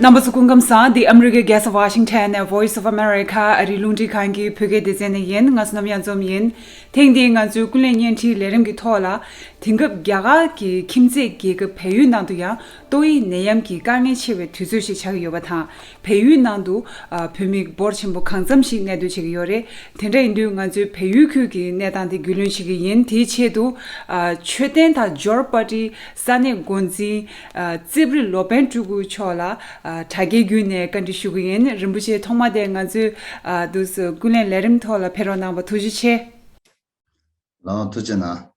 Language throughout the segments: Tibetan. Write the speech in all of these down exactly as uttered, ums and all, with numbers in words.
རྣམ་པ་ཚོ་སྐུ་ཁམས་བཟང་། འདི་ཨ་མི་རི་ཀའི་རྒྱལ་ས་ཝ་ཤིང་ཊོན་ནས་Voice of America ཨ་རིའི་རླུང་འཕྲིན་ཁང་གི་བོད་སྐད་སྡེ་ཚན་ནས་ཡིན། ང་བསོད་ནམས་གཡང་འཛོམས་ཡིན། ཐེངས་འདིའི་ང་ཚོའི་ཀུན་གླེང་བརྙན་འཕྲིན་ལས་རིམ་གྱི་ཐོག་ལ། དེང་སྐབས་རྒྱ་གར་གྱི་ཁྱིམ་མཚེས་རྒྱལ་ཁབ་བལ་ཡུལ་ནང་དུ་ཡང་ཏོག་དབྱིབས་ནད་ཡམས་ཀྱི་དཀའ་ངལ་ཆེ་བའི་དུས་ཚོད་ཞིག་ཆགས་ཀྱི་ཡོད་པ་དང་། བལ་ཡུལ་ནང་དུ་ཨ་བོད་མི་འབོར་ཆེན་པོ་གང་འཚམ་ཞིག་གནས་སྡོད་བྱེད་ཀྱི་ཡོད་རེད། དེ་འདྲ་ཡིན་དུས་ང་ཚོའི་བལ་ཡུལ་ཁུལ་གྱི་གནས་སྟངས་དེ་རྒྱུས་ལོན་བྱེད་ཀྱི་ཡིན། དེའི་ཆེད་དུ་ཨ་མཆོད་རྟེན་དང་འབྱོར་པ་ཊི་ས་གནས་འགོ་འཛིན་ཨ་རྩིབ་རི་ལོ་པན་སྤྲུལ་སྐུ་མཆོག་ལ་ཨ་དྲ་རྒྱའི་བརྒྱུད་ནས་བཀའ་འདྲི་ཞུ་གི་ཡིན། རིན་པོ་ཆེ་ཐོག་མ་དེ་ང་ཚོའི་ཨ་འདུག་སེ་ཀུན་གླེང་ལས་རིམ་ཐོག་ལ་ཕེབས་རོགས་གནང་བ་ཐུགས་རྗེ་ཆེ། ལགས་ཐུགས་རྗེ་གནང་།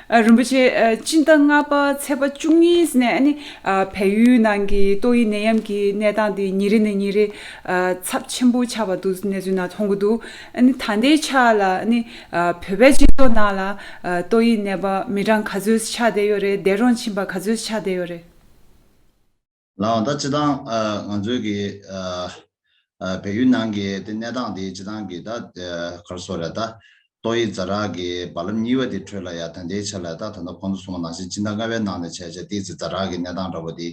ཨ་རིན་པོ་ཆེ་ཨ་སྤྱི་ཟླ་ལྔ་པ་ཚེས་པ་བཅུ་གཉིས་ནས་ཨ་ནི་ཨ་བལ་ཡུལ་ནང་གི་ཏོག་དབྱིབས་ནད་ཡམས་ཀྱི་གནས་སྟངས་དེ་ཉིན་རེ་ནས་ཉིན་རེ་ཨ་ཚབས་ཆེན་པོ་ཆགས་པ་འདུག་གནས་ཚུལ་ནང་མཐོང་གི་འདུག་ཨ་ནི་ད་ལྟའི་ཆ་ལ་ཨ་ནི་ཨ་བོད་པའི་སྤྱི་ཚོགས་ནང་ལ་ཨ་ཏོག་དབྱིབས་ནད་པ་མི་གྲངས་ག་ཚོད་ཆགས་བསྡད་ཡོད་རེད། འདས་གྲོངས་ཕྱིན་པ་ག་ཚོད་ཆགས་བསྡད་ཡོད་རེད། ལགས་ད་སྤྱི་བཏང་ཨ་ང་ཚོའི་གི་ཨ་ཨ་བལ་ཡུལ་ནང་གི་དེ་གནས་སྟངས་དེ་སྤྱི་བཏང་གི་ད་ཨ་ག་རེ་ཟེར་རེད། ད་ཏོག་དབྱིབས་ཛ་དྲག་གི་རྦ་རླབས་གཉིས་པ་དེ་ཁྲོད་ལ་ཡ་ད་ལྟའི་ཆ་ལ་ད་ད་ལྟ་གོང་དུ་གསུངས་པ་ནང་བཞིན་སྤྱི་ཟླ་ལྔ་པའི་ནང་ནས་བྱས་བྱས་ཏོག་དབྱིབས་ཛ་དྲག་གི་གནས་སྟངས་འདྲ་པོ་དེ་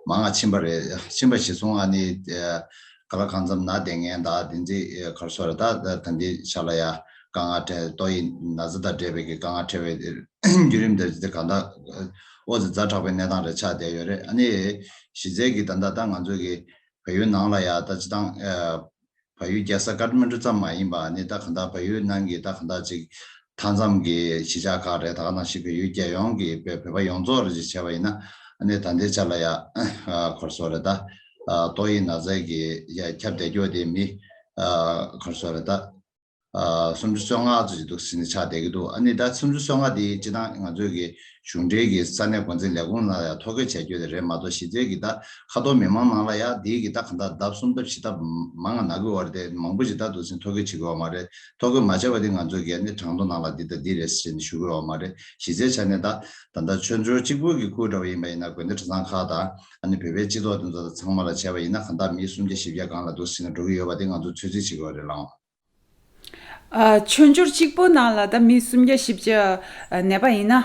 མང་ང་ཕྱིན་པ་རེད། ཕྱིན་པ་གཞིར་བཟུང་ཨ་ནི་ཨ་ག་ལ་གང་འཚམ་ན་བསྡད་མཁན་ད་དེ་འདྲའི་ཨ་ག་རེ་ཟེར་རེད། ད་ད་ད་ལྟའི་ཆ་ལ་ཡ་དཀའ་ངལ་འཕྲད་ཏོག་དབྱིབས་ན་ཚ་དང་འབྲེལ་བའི་གི་དཀའ་ངལ་འཕྲད་པའི་བརྒྱུད་རིམ་དེ་དེ་གང་ལྟར་ཨོ་ཙི་ཛ་དྲག་པའི་གནས་སྟངས་རེ་ཆགས་བསྡད་ཡོད་རེད། ཨ་ནི་གཞི་རྩའི་གི་ད་ལྟ་ད་ང་ཚོའི་གི་བལ་ཡུལ་ནང་ལ་ཡ་ད་སྤྱི་བཏང་ཨ་བལ་ཡུལ་རྒྱལ་ས་ཀཏ་མན་ཌུ་ཙམ་མ་ཡིན་པ་ཨ་ནི་ད་གང་ལྟར་བལ་ཡུལ་ནང་གི་ད་གང་ལྟར་ཅིག་མཐའ་མཚམས་ཀྱི་གཞིས་ཆགས་ཁག་རེད། ད་ག་ནང་བཞིན་བལ་ཡུལ་རྒྱལ་ཡོངས་ཀྱི་བོད་བོད་པ་ཡོངས་རྫོགས་རེ་ཅིག་བྱས་པ་ཡིན་ན་ཨ་ནི་ད་ལྟའི་ཆ་ལ་ཡ་ཨ་ག་རེ་ཟེར་རེད། ད་ཨ་ཏོག་དབྱིབས་ན་ཚ་གི་ཡ་ཁྱབ་བསྡད་རྒྱུ་དེ་མི་ཨ་ག་རེ་ཟེར་རེད། ད་ཨ་སུམ་ཅུ་སོ་ལྔ་ཙམ་ཞིག་འདུག་ཟེར་ནས་ཆགས་བསྡད་ཀྱི་འདུག་ཨ་ནི་ད་སུམ་ཅུ་སོ་ལྔ་དེ་སྤྱི་བཏང་ང་ཚོའི་གི་གཞུང་འབྲེལ་གྱི་ས་གནས་འགོ་འཛིན་ལས་ཁུངས་ལ་ཡང་ཐོ་འགོད་བྱས་རྒྱུ་དེ་རེད་མ་གཏོགས་གཞི་རྩའི་གི་ད་ཁ་ཐོར་མི་མང་ནང་ལ་ཡང་དེའི་གི་ད་གང་ལྟར་ལྡབ་གསུམ་ལྡབ་བཞི་ལྡབ་མང་ང་ན་གི་ཡོད་རེད་དེ། མང་པོ་ཞིག་ད་འདུག་ཟེར་ཐོ་འགོད་བྱེད་ཀྱི་ཡོད་མ་རེད། ཐོ་འགོད་མ་བྱས་པ་དེ་ང་ཚོའི་གི་ཨ་ནི་གྲངས་ཐོ་ནང་ལ་འདི་དང་འདི་རེད་ཟེར་ནས་ཞུ་གི་ཡོད་མ་རེད། གཞི་རྩའི་ཆ་ནས་ད་ད་ལྟ་ཆོས་འབྱོར་གཅིག་པུ་གི་ཁུལ་འདྲ་བ་ཡིན་པ་ཡིན་ན་དགོན་སྡེ་གྲྭ་ཚང་ཁག་དང་ཨ་ནི་བོད་པའི་སྤྱི་ཚོགས་དེ་ཚོ་ཚང་མ་ལ་བྱས་པ་ཡིན་ན་གང་ལྟར་མི་སུམ་བརྒྱ་བཞི་བརྒྱ་སྒང་ལ་འདུག་ཟེར་ནས་འགྲོ་གི་ཡོད་པ་དེ་ང་ཚོས་ཚོད་རྩིས་བྱེད་ཀྱི་ཡོད་རེད་ལགས། ཨ་ཆོས་འབྱོར་གཅིག་པོ་ནང་ལ་ད་མི་སུམ་བརྒྱ་བཞི་བརྒྱ་ཨ་ནད་པ་ཡིན་ན།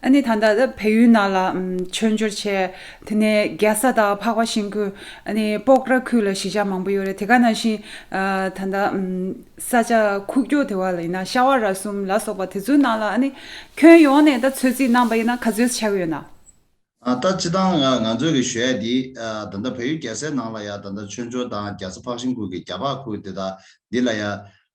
ཨ་ནི་ད་ལྟ་ད་བལ་ཡུལ་ནང་ལ་ཨམ་ཆོས་འབྱོར་བྱས། དེ་ནས་རྒྱལ་ས་དང་འཕགས་པ་ཤིང་ཀུན་ཨ་ནི་སྤོག་ར་ཁུལ་ལ་གཞིས་ཆགས་མང་པོ་ཡོད་རེད། དེ་ག་ནང་བཞིན་ཨ་ད་ལྟ་ཨམ་ས་ཆ་ཁུག་ཀྱོག་དེ་བ་ལ་ཡིན་ན་ཤ་བ་ར་གསུམ་ལ་སོགས་པ་དེ་ཚོའི་ནང་ལ་ཨ་ནི་ཁྱོན་ཡོངས་ནས་ད་ཚོད་རྩིས་གནང་པ་ཡིན་ན་ག་ཚོད་ཆགས་ཀྱི་ཡོད་ན། ཨ་ད་སྤྱི་བཏང་ང་ང་ཚོའི་གི་ཞུ་ཡ་འདི་ཨ་ད་ལྟ་བལ་ཡུལ་རྒྱལ་སའི་ནང་ལ་ཡ་ད་ལྟ་ཆོས་འབྱོར་དང་རྒྱལ་ས་འཕགས་ཤིང་ཁུལ་གྱི་རྒྱ་འཕགས་ཁུལ་དེ་དག་འདི་ལ་ཡ་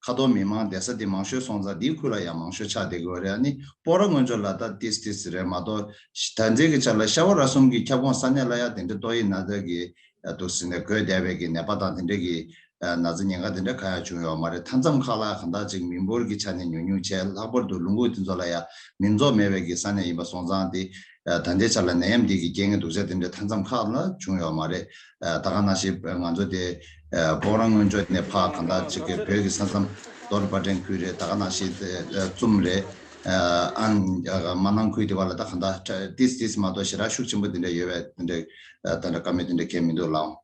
ཁ་ཐོར་མི་མང་བསྡད་ས་དེ་མང་ཤོས་སོང་ཙང་འདིའི་ཁུལ་ལ་ཡ་མང་ཤོས་ཆགས་བསྡད་ཀྱི་ཡོད་རེད། ཨ་ནི་སྤོག་ར་སྔོན་ཆོག་ལ་ད་ཏིས་ཏིས་རེད་མ་གཏོགས་ད་ལྟའི་གི་ཆ་ལ་ཤ་བ་ར་གསུམ་གྱི་ཁྱབ་ཁོངས་ས་གནས་ལ་ཡ་དེ་འདྲ་ཏོག་དབྱིབས་ན་ཚ་གི་ཨ་འདུག་ཟེར་ནས་འགོས་བསྡད་པའི་གི་ནད་པ་དང་དེ་འདྲ་གི་ཨ་ན་ཚ་ཉེན་ཁ་དེ་འདྲ་གང་ཡང་བྱུང་ཡོད་མ་རེད། མཐའ་མཚམས་ཁག་ལ་གང་ལྟར་ཅིག་མི་འབོར་གྱི་ཆ་ནས་ཉུང་ཉུང་བྱས། ལྷག་པར་དུ་ལུང་ཁུག་དེ་ཚོ་ལ་ཡང་མི་འཛོམས་མེད་པའི་གི་ས་གནས་ཡིན་པ་སོང་ཙང་དེ་ཨ་ད་ལྟའི་ཆ་ལ་ནད་ཡམས་འདི་གི་རྐྱེན་ངན་སྡུག་ཅག་དེ་འདྲ་མཐའ་མཚམས་ཁག་ལ་བྱུང་ཡོད་མ་རེད། ཨ་ད་ག་ནང་བཞིན་ང་ཚོ་དེ་ཨ་སྤོག་ར་སྔོན་ཆོག་ནས་ཕར་གང་ལྟར་ཅིག་གི་བོད་ཀྱི་ས་མཚམས་རྡོ་རི་པ་ཏྲེན་ཁུལ་རེད། ད་ག་ནང་བཞིན་ཨ་ཙུམ་རེད། ཨ་ཨན་ཨ་མ་ནང་ཁུལ་དེ་བ་ལ་ད་གང་ལྟར་ཏིས་ཏིས་མ་གཏོགས་ཞེ་དྲག་ཤུགས་ཆེན་པོ་དེ་འདྲ་ཡོད་པའི་དེ་འདྲ་ཨ་ད་འདྲ་བཀའ་མོལ་དེ་འདྲ་གང་ཡང་མི་འདུག་ལགས།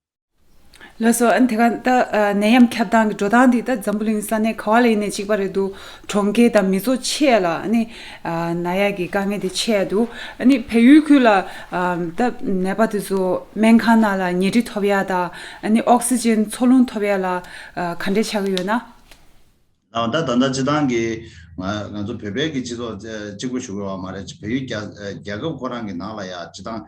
ལགས་སོ། ཨ་ནི་དེ་ག་ད་ཨ་ནད་ཡམས་ཁྱབ་སྟངས་ཀྱི་འགྲོ་སྟངས་འདི་ད་འཛམ་བུ་གླིང་ས་གནས་ག་བ་ལ་ཡིན་ནའི་གཅིག་པ་རེད་འདུག་གྲོང་ཁྱེར་དང་མི་ཚོ་ཆེ་ལ་ཨ་ནི་ཨ་ན་ཡག་གི་དཀའ་ངལ་དེ་ཆེ་འདུག་ཨ་ནི་བལ་ཡུལ་ཁུལ་ལ་ཨ་ད་ནད་པ་དེ་ཚོ་སྨན་ཁང་ནང་ལ་ཉལ་ཁྲི་ཐོབ་ཡ་དང་ཨ་ནི་ཨོག་སི་ཇན་འཚོ་རླུང་ཐོབ་ཡ་ལ་ཨ་ག་འདྲས་ཆགས་ཀྱི་ཡོད་ན། ཨ་ད་ད་ལྟ་སྤྱི་བཏང་གི་ང་ང་ཚོ་བོད་པའི་གི་སྤྱི་ཚོགས་གཅིག་པུ་ཞུ་གི་ཡོད་མ་རེད། བལ་ཡུལ་རྒྱ་རྒྱལ་ཁབ་ཁོ་རང་གི་ནང་ལ་ཡ་སྤྱི་བཏང་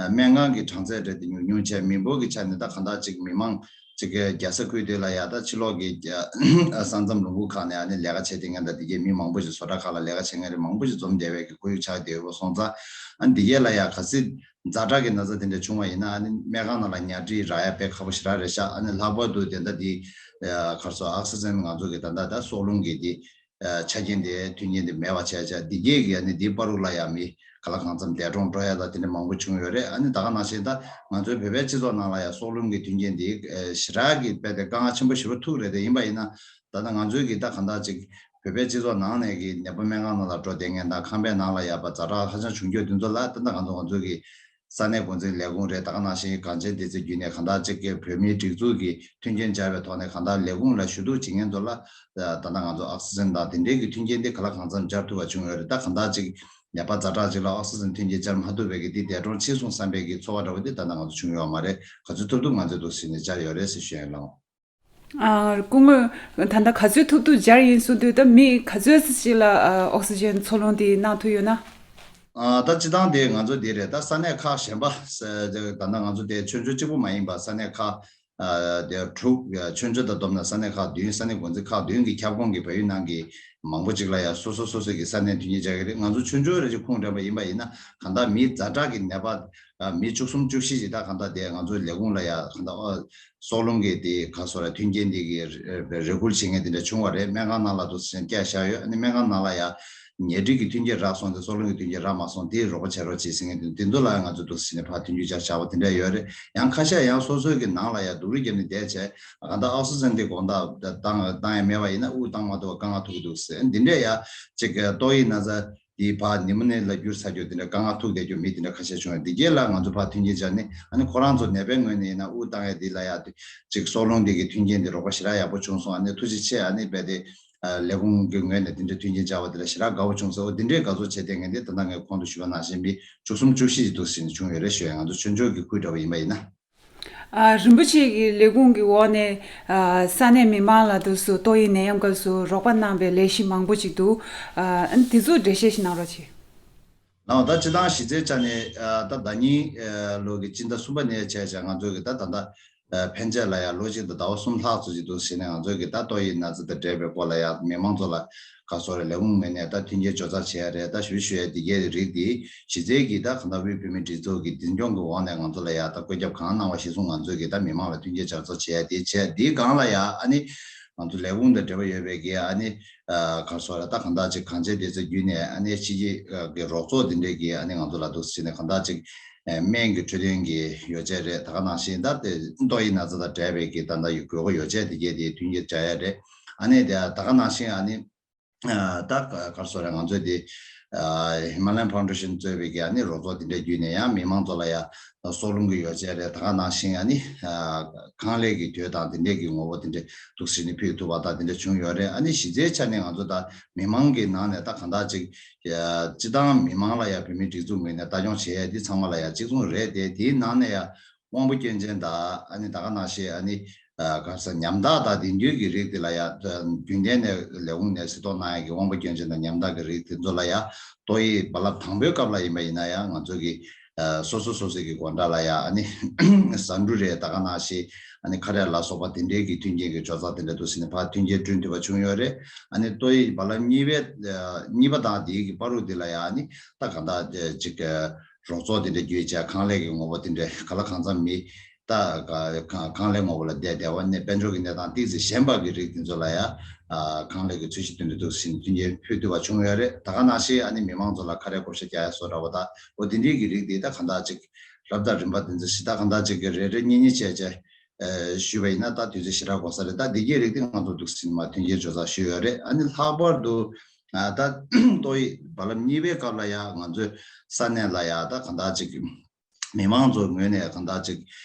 སྨན་ཁང་གི་གྲངས་ཚད་རེད་དེ་ཉུང་ཉུང་བྱས། མི་འབོར་གྱི་ཆ་ནས་ད་གང་ལྟར་ཅིག་མི་མང་ཅིག་གི་རྒྱལ་ས་ཁུལ་དེ་ལ་ཡ་ད་ཕྱི་ལོགས་ཀྱི་ས་མཚམས་ལུང་ཁུག་ཁག་ནས་ཨ་ནི་ལས་ཀ་བྱེད་བསྡད་མཁན་དང་དེ་གའི་མི་མང་པོ་ཞིག་བཟོ་གྲྭ་ཁག་ལ་ལས་ཀ་བྱེད་མཁན་རེད་མང་པོ་ཞིག་འཛོམས་བསྡད་པའི་གི་ཁོར་ཡུག་ཆགས་བསྡད་ཡོད་པ་སོང་ཙང་ཨ་ནི་དེ་གའི་ལ་ཡ་གལ་སྲིད་ཛ་དྲག་གི་ན་ཚ་དེ་འདྲ་བྱུང་བ་ཡིན་ན་ཨ་ནི་སྨན་ཁང་ནང་ལ་ཉལ་ཁྲི་རག་ཡ་དཔེ་ཁག་པོ་ཞེ་དྲག་རེད་ཤག་ཨ་ནི་ལྷག་པར་དུ་དེ་འདྲ་དེ་ག་རེ་ཟེར་ཨོག་སི་ཇན་ང་ཚོ་གི་ད་ལྟ་ད་སྲོག་རླུང་གི་དེ་ཆ་རྐྱེན་དེ་མཐུན་རྐྱེན་དེ་མེད་པ་བྱས་བྱས་འདི་གས་ཀྱི་ཨ་ནི་དེའི་བར་དུ་ལ་ཡ་མི་ག་ལ་གང་འཚམ་འདས་གྲོངས་འགྲོ་ཡ་ད་དེ་འདྲ་མང་པོ་བྱུང་ཡོད་རེད། ཨ་ནི་ད་ག་ནང་བཞིན་ད་ང་ཚོའི་བོད་པའི་སྤྱི་ཚོགས་ནང་ལ་ཡ་སྲོག་རླུང་གི་མཐུན་རྐྱེན་དེ་ཞེ་དྲག་གི་དཔེ་དེ་དཀའ་ངལ་ཆེན་པོ་ཞེ་པོ་ཐུག་རེད། དེ་ཡིན་པ་ཡིན་ན་ད་ལྟ་ང་ཚོའི་གི་ད་གང་ལྟར་ཅིག་བོད་པའི་སྤྱི་ཚོགས་ནང་ནས་གི་ནད་པ་སྨན་ཁང་ནང་ལ་འགྲོ་བསྡད་མཁན་དང་ཁང་པའི་ནང་ལ་ཡ་པ་ཛ་དྲག་ཧ་ཅང་བྱུང་རྒྱུ་དེ་ཚོ་ལ་ད་ལྟ་ང་ཚོ་ང་ཚོའི་གི་ས་གནས་འགོ་འཛིན་ལས་ཁུངས་རེད། ད་ག་ནང་བཞིན་གངས་ཅན་བདེ་རྩའི་བརྒྱུད་ནས་གང་ལྟར་ཅིག་གི་བོད་མིའི་སྒྲིག་འཛུགས་ཀྱི་མཐུན་རྐྱེན་སྦྱར་བའི་ཐོག་ནས་གང་ལྟར་ལས་ཁུངས་ལ་ཞུ་གཏུག་བྱེད་མཁན་ཚོ་ལ་ད་ལྟ་ང་ཚོ་ཨོག་སི་ཇན་དང་དེ་འབྲེལ་གྱི་མཐུན་རྐྱེན་དེ་ག་ལ་གང་འཚམ་སྦྱར་ཐུབ་པ་བྱུང་ཡོད་རེད། ད་གང་ལྟར་ཅིག་ ནད་པ་ཛ་དྲག་ཅིག་ལ་ཨོག་སི་ཇན་མཐུན་རྐྱེན་སྦྱར་མ་ཐུབ་པའི་གི་དེ་འདས་གྲོངས་ཕྱིན་སོང་བསམ་པའི་གི་ཚོར་བ་འདྲ་བོ་དེ་ད་ལྟ་ང་ཚོ་བྱུང་ཡོད་མ་རེད། ག་ཚོད་ཐུབ་ཐུབ་ང་ཚོས་འདུག་ཟེར་ནས་སྦྱར་ཡོད་རེད་ཟེར་ཞུ་ཡ་ཡིན་ལགས། ཨ། སྐུ་ངོ་ད་ལྟ་ག་ཚོད་ཐུབ་ཐུབ་སྦྱར་ཡིན་གསུངས་དུས། ད་མི་ག་ཚོད་ཅིག་ལ་ཨ་ཨོག་སི་ཇན་འཚོ་རླུང་དེ་གནང་ཐུབ་ཡོད་ན། ཨ། ད་སྤྱི་བཏང་དེ་ང་ཚོ་དེ་རེད། ད་ས་གནས་ཁག་གཞན་པ་ས་ད་ལྟ་ང་ཚོ་དེ་ཆོས་འབྱོར་གཅིག་པུ་མ་ཡིན་པ་ས་གནས་ཁག་ཨ། དེ་དྲུག་ཆོས་འབྱོར་དང་བསྡོམས་ན་ས་གནས་ཁག་བདུན། ས་གནས་འགོ་འཛིན་ཁག་བདུན་གྱི་ཁྱབ་ཁོངས་ཀྱི་བལ་ཡུལ་ནང་གི་མང་པོ་ཅིག་ལ་ཡང་སོ་སོ་སོ་སོ་གི་ས་གནས་མཐུན་རྐྱེན་སྦྱར་གྱི་རེད། ང་ཚོ་ཆོས་འབྱོར་རེ་ཅིག་ཁུངས་དྲན་པ་ཡིན་པ་ཡིན་ན། གང་ལྟར་མི་ཛ་དྲག་གི་ནད་པ་ཨ། མི་བཅུ་གསུམ་བཅུ་བཞི་ཅིག་ད་གང་ལྟར་དེ་ང་ཚོའི་ལས་ཁུངས་ལ་ཡང་གང་ལྟར་ཨ། སྲོག་རླུང་གི་དེ་ག་སོ་ར་མཐུན་རྐྱེན་དེ་གི་རེ་སྐུལ་བྱེད་མཁན་དེ་འདྲ་བྱུང་བ་རེད། སྨན་ཁང་ནང་ལ་འདུག་སེ་བསྐྱལ་བཞག་ཡོད། ཨ་ནི་སྨན་ཁང་ནང་ལ་ཡང་ཉལ་ཁྲི་གི་མཐུན་རྐྱེན་རག་སོང་སྟེ་སྲོག་རླུང་གི་མཐུན་རྐྱེན་རག་མ་སོང་། དེ་རོགས་པ་བྱེད་རོགས་བྱེད་ཟེར་མཁན་དེ་འདུག་དེ་ཚོ་ལ་ང་ཚོ་འདུག་སེ་ནས་ཕར་མཐུན་རྐྱེན་སྦྱར་བཞག་པ་དེ་འདྲ་ཡོད་རེད། ཡང་ཁ་ཤས་ཡང་སོ་སོའི་གི་ནང་ལ་ཡང་སྡུག་རུས་བརྒྱབ་ནས་བསྡད་བྱས། གང་ལྟར་ཨོག་སི་ཇན་དེ་དགོང་དག་བཏང་བཏང་ཡ་མེད་པ་ཡིན་ན་དབུགས་བཏང་མ་ཐུབ་པ་དཀའ་ངལ་ཐུག་གི་འདུག་ཟེར། འདི་འདྲས་ཡང་ཅིག་ཏོག་དབྱིབས་ན་ཚ་དེ་ཕར་ནི་མོ་ནི་ལ་འགྱུར་ཚར་རྒྱུ་དེ་འདྲ་དཀའ་ངལ་ཐུག་བསྡད་རྒྱུ་མི་དེ་འདྲ་ཁ་ཤས་བྱུང་བ། འདི་གས་ལ་ང་ཚོ་ཕར་མཐུན་རྐྱེན་སྦྱར་ནས། ཨ་ནི་ཁོ་རང་ཚོ་ནད་པའི་ངོས་ནས་ཡིན་ན་དབུགས་བཏང་ཡ་འདི་ལ་ཡང་ཅིག་སྲོག་རླུང་འདི་གི་མཐུན་རྐྱེན་འདི་རོགས་པ་ཞེ་དྲག་ཡག་པོ་བྱུང་སོང་། ཨ་ནི་ཐུགས་རྗེ་ཆེ། ཨ་ནི་རྦད་དེ་ལས་ཁུངས་ཀྱི་ངོས་ནས་འདི་འདྲའི་མཐུན་རྐྱེན་སྦྱར་བ་དེ་ལ་ཞེ་དྲག་དགའ་བོ་བྱུང་སོང་། འོ་འདི་འདྲའི་དགའ་ཚོར་བྱེད་བསྡད་མཁན་འདི་ད་ལྟ་ངས་གོང་དུ་ཞུས་པ་ནང་བཞིན་མི་བཅུ་གསུམ་བཅུ་བཞི་ཅིག་འདུག་ཟེར་ནས་བྱུང་ཡོད་རེད་ཞུ་ཡ། ང་ཚོ་ཆོས་འབྱོར་གྱི་ཁུལ་འདྲ་བོ་ཡིན་པ་ཡིན་ན། ཨ། རིན་པོ་ཆེ་གི་ལས་ཁུངས་ཀྱི་འོག་ནས་ཨ། ས་གནས་མི་མང་ལ་དུས་སུ་ཏོག་དབྱིབས་ནད་ཡམས་སྐབས་སུ་རོགས་པ་གནང་བའི་ལས་གཞི་མང་པོ་ཅིག་འདུག་ཨ། དེ་ཚོ་འགྲེལ་བཤད་ཞིག་གནང་རོགས་གྱིས། ལགས། ད་སྤྱི་བཏང་གཞི་རྩའི་ཆ་ནས་ཨ། ད་ཟླ་ཉིན་ཨ། ལོ་གི་སྤྱི་ཟླ་གསུམ་པ་ནས་བྱས་བྱས་ང་ཚོ་གི་ད་ད་ལྟ་ཨ། ཕན་ཆད་ལ་ཡང་ལོ་གཅིག་དང་ཟླ་བ་གསུམ་ལྷག་ཙམ་ཅིག་འདུག་ཟེར་ནས། ང་ཚོ་གི་ད་ཏོག་དབྱིབས་ན་ཚ་དང་འབྲེལ་བའི་སྐོར་ལ་ཡང་མི་མང་ཚོ་ལ་ག་སོ་རེ་ལས་ཁུངས་ངོས་ནས་ད་མཐུན་རྐྱེན་སྦྱོར་རྩ་བྱེད་ཡ་རེད། ད་ཞུ་ཞུ་ཡ་འདི་གའི་རིགས་འདི་གཞི་རྩའི་གི་ད་གང་ལྟར་དབུས་བོད་མིའི་སྒྲིག་འཛུགས་ཀྱི་འཛིན་སྐྱོང་གི་འོག་ནས་ང་ཚོ་ལ་ཡ་ད་བཀོད་ཁྱབ་གང་གནང་བ་གཞིར་བཟུང་ང་ཚོས་གི་ད་མི་མང་ལ་མཐུན་རྐྱེན་སྦྱར་ཚོགས་བྱེད་ཡ་དེ་བྱས། དེའི་སྒང་ལ་ཡ་ཨ་ནི་ང་ཚོ་ལས་ཁུངས་དང་འབྲེལ་བ་ཡོད་པའི་གི་ཨ་ནི་ཨ་ག་སོ་ར་ད་གང་ལྟར་ཅིག་གང་ཅི་དེ་ཚོ་བརྒྱུད་ནས། ཨ་ནི་ཕྱི་རྒྱལ་གི་རོགས་ཚོགས་དེ་འདྲས་ཀྱིས་ཨ་ནི་ང་ཚོ་ལ་འདུག་སེ་བྱས་ནས་གང་ལྟར་ཅིག་ཨ་སྨན་གྱི་འཕྲོད་བསྟེན་གྱི་ཡོ་བྱད་རེད། ད་ག་ནང་བཞིན་ད་དེ་ཏོག་དབྱིབས་ན་ཚ་དང་འབྲེལ་བའི་གི་ད་ལྟ་ཡོད་དགོས་མཁོ་ཡོ་བྱད་དེ་གའི་དེ་མཐུན་རྐྱེན་སྦྱར་ཡ་རེད། ཨ་ནི་དེ་ད་ག་ནང་བཞིན་ཨ་ནི། ཨ་ད་ག་ག་སོ་ར་ང་ཚོས་དེ་ཨ་ཧི་མ་ལ་ཡན་ཕའུན་ཌེ་ཤན་གཙོས་པའི་གི་ཨ་ནི་རོགས་ཚོགས་དེ་འདྲ་བརྒྱུད་ནས་ཡང་མི་མང་ཚོ་ལ་ཡང་སྲོག་རླུང་གི་ཡོ་བྱད་རེད། ད་ག་ནང་བཞིན་ཨ་ནི་ཨ་ཁང་ལས་ཀྱི་དུས་དང་དེ་འདྲས་ཀྱི་ངོ་བོ་དེ་འདྲས་འདུག་སེ་ནི་ཕུལ་ཐུབ་པ་དང་དེ་འདྲས་བྱུང་ཡོད་རེད། ཨ་ནི་གཞི་རྩའི་ཆ་ནས་ང་ཚོ་ད་མི་མང་གི་ནང་ནས་ད་གང་ལྟར་ཅིག་ཨ་སྤྱི་བཏང་མི་མང་ལ་ཡང་བོད་མིའི་སྒྲིག་འཛུགས་ངོས་ནས་ལྟ་སྐྱོང་བྱེད་ཡ་འདི་ཚང་མ་ལ་ཡང་གཅིག་མཚུངས་རེད་དེ། དེའི་ནང་ནས་ཡང་དབང་པོ་སྐྱོན་ཅན་དང་ཨ་ནི་ད་ག་ནང་བཞིན་ཨ་ནི་ཨ་ག་རེ་ཟེར་ཉམ་ཐག་དང་དེང་དུས་ཀྱི་རིགས་དེ་ལ་ཡང་རྒྱུན་ལྡན་ནས་ལས་ཁུངས་ནས་གཟིགས་རྟོག་གནང་ཡ་གི་དབང་པོ་སྐྱོན་ཅན་དང་ཉམ་ཐག་གི་རིགས་དེ་ཚོ་ལ་ཡང་ཏོག་དབྱིབས་རྦ་རླབས་དང་པོའི་སྐབས་ལ་ཡིན་པ་ཡིན་ན་ཡང་ང་ཚོ་གི་ཨ་སོ་སོ་སོ་སོ་གི་སྒོ་འགྲམ་ལ་ཡང་ཨ་ནི་ཟ་འབྲུ་རེད། ད་ག་ནང་བཞིན་ཨ་ནི་ཁ་རས་ལ་སོགས་པ་དེ་འདྲའི་གི་མཐུན་རྐྱེན་གྱི་སྦྱོར་རྩ་དེ་འདྲ་འདུག་སེ་ནས་ཕར་མཐུན་རྐྱེན་བསྐྲུན་ཐུབ་པ་བྱུང་ཡོད་རེད། ཨ་ནི་ཏོག་དབྱིབས་རྦ་རླབས་གཉིས་པའི་ཨ་གཉིས་པ་དང་དེའི་གི་བར་དུ་དེ་ལ་ཡང་ཨ་ནི་ད་གང་ལྟར་ཅིག་རོགས་ཚོགས་དེ་འདྲ་བརྒྱུད་བྱས་ཁང་ལས་ཀྱི་ངོ་བོ་དེ་འདྲ་ག་ལ་གང་འཚམ་མི་ད་ག་ཁང་ཁང་ལས་ངོ་བོ་ལ་བསྡད་བསྡད་པ་ནས་དཔལ་འབྱོར་གྱི་གནས་སྟངས་ཏོག་ཙམ་ཞན་པ་གི་རིགས་དེ་ཚོ་ལ་ཡང་ཨ་ཁང་ལས་ཀྱི་ཚོས་གཞི་དེ་འདྲ་འདུག་སེ་མཐུན་རྐྱེན་ཕུལ་ཐུབ་པ་བྱུང་ཡོད་རེད། ད་ག་ནང་བཞིན་ཨ་ནི་མི་མང་ཚོ་ལ་ཁ་རས་བགོ་བཤའ་རྒྱག་ཡ་བཟོ་འདྲ་བོ་དང་འོ་དེ་འདྲའི་གི་རིགས་དེ་ད་གང་ལྟར་ཅིག་རབ་དང་རིམ་པ་དེ་ཚོ་ཞིག་ད་གང་ལྟར་ཅིག་གི་རེ་རེ་གཉིས་གཉིས་བྱས་བྱས་ཨ་ཞུས་པ་ཡིན་ན་ད་དུས་ཚོད་ཞེ་དྲག་འགོར་ས་རེད། ད་འདི་གའི་རིགས་དེ་ང་ཚོ་འདུག་སེ་མར་མཐུན་རྐྱེན་སྦྱོར་རྩ་ཞུས་ཡོད་རེད། ཨ་ནི་ལྷག་པར་དུ་ཨ་ད་ཏོག་དབྱིབས་རྦ་རླབས་གཉིས་པའི་སྐབས་ལ་ཡང་ང་ཚོའི་ས་གནས་ལ་ཡང་ད་གང་ལྟར་ཅིག་མི་མང་ཚོའི་ངོས་ནས་གང་ལྟར་ཅིག་